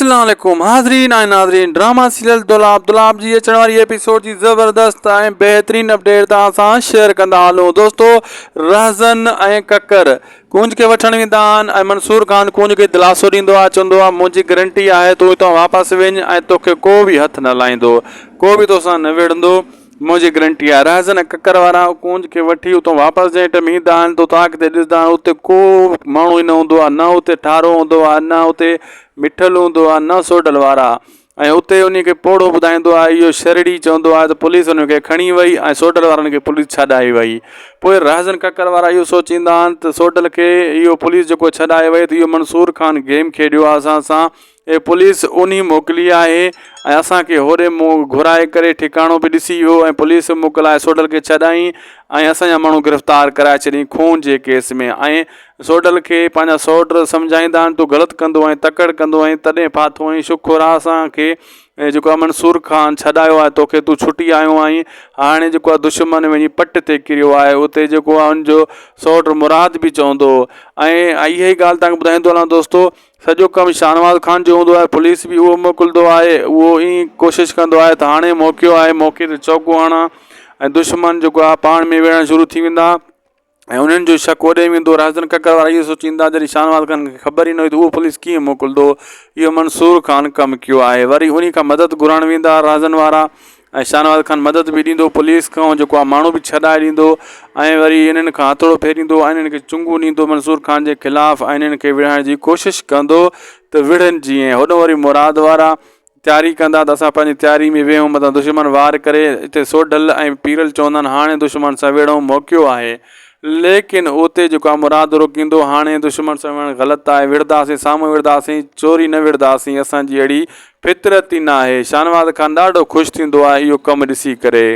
اسلام عليڪم حاضرين ۽ ناظرين ڊراما سيريل دولاب دولاب جي اچڻ واري ايپيسوڊ جي زبردست ۽ بهترين اپڊيٽ توهان سان شيئر ڪندا هلون دوستو رهزن ۽ ڪڪر ڪونج کي وٺڻ ويندا آهن ۽ منصور خان ڪونج کي دلاسو ڏيندو آهي چوندو آهي منهنجي گرنٽي آهي تون هتان واپس وڃ ۽ توکي ڪو به هٿ نه لائيندو ڪو به توسان نه وڙهندو منهنجي گرنٽي آهي. رهزن ۽ ڪڪر وارا ڪونج کي وٺي اتان واپس جنهن ٽيم ايندا آهن ته اتان اڳتي ڏسندا آهن اتي ڪو ماڻهو ئي نه هوندو آهي نه اتي ٺارو هوندو آهي نه اتي مٺل هوندو آهي نه سوڍل وارا ۽ اتي انهي کي پوڙهو ٻڌائيندو آهي اهو شرڙي چوندو آهي ته پوليس انهن کي کڻي وئي ۽ سوڍل وارن کي پوليس ڇڏائي وئي پوء رهزن ڪڪر وارا اهو سوچيندا آهن ته سوڍل کي اهو پوليس جيڪو ڇڏائي وئي ته اهو منصور خان گيم کيڏيو آهي اسان سان اهي پوليس انهي موڪلي آهي ۽ اسان کي هوڏي گهرائي ڪري ٺڪاڻو به ڏسي ويو ۽ پوليس موڪلائي سوڍل کي ڇڏائين ۽ اسان جا ماڻهو گرفتار ڪرائي ڇڏيائين خون جي ڪيس ۾ ۽ سوڍل کي پنهنجا سئوٽ سمجهائيندا آهن تون غلط ڪندو آهين تڪڙ ڪندو آهين تڏهن ڦاٿو آهين شڪر آهي اسان کي جيڪو آهي منصور خان ڇڏايو آهي توکي تون ڇٽي آيو آهين هاڻي جيڪو آهي دشمن وڃي پٽ تي ڪريو آهي اتي جيڪو آهي ان جو سئوٽ مراد به چوندو ۽ اها ئي ڳالهه توهان کي ٻڌائيندو هلان دوستو سڄو ڪم شاهنواز خان جو هوندو آهي، پوليس به اهو موڪلندو آهي، اهو ائين ڪوشش ڪندو آهي ته هاڻي موقعو آهي موقعي تي چوڪو هڻان ۽ دشمن جيڪو آهي پاڻ ۾ وڙهڻ شروع ٿي ويندا ۽ انهن جو شڪ اوڏي ويندو رهزن ڪڪر وارا اهو سوچيندا جڏهن شاهنواز خان کي خبر ئي نه هئي ته اهو پوليس ڪيئن موڪلندو اهو منصور خان ڪم ڪيو آهي وري انهي کان مدد گهرڻ ويندا رهزن وارا ۽ شاهنواز خان مدد به ڏيندو پوليس کان جيڪو آهي ماڻهو به ڇڏائي ڏيندو ۽ وري انهن کان هٿڙو ڦيريندو ۽ انهن کي چنگون ڏيندو منصور خان جي خلاف ۽ انهن کي وڙهائڻ جي ڪوشش ڪندو ته وڙهن جيئن هوڏو وري مراد وارا تياري ڪندا ته اسان پنهنجي تياري ۾ ويهون متان دشمن وار ڪري اتي سوڍل ۽ پيرل چوندا آهن هاڻي دشمن سان وڙهون موقعو آهي ليڪن اتي جيڪو آهي مراد روڪيندو هاڻي دشمن سان وڙهڻ غلط آهي وڙهنداسين سامهون وڙهنداسين چوري نه وڙهنداسين اسان جي اهڙي فطرت ئي ناهي. شاهنواز خان ڏاڍو خوش ٿيندو آهي اهو ڪم ڏسي ڪري.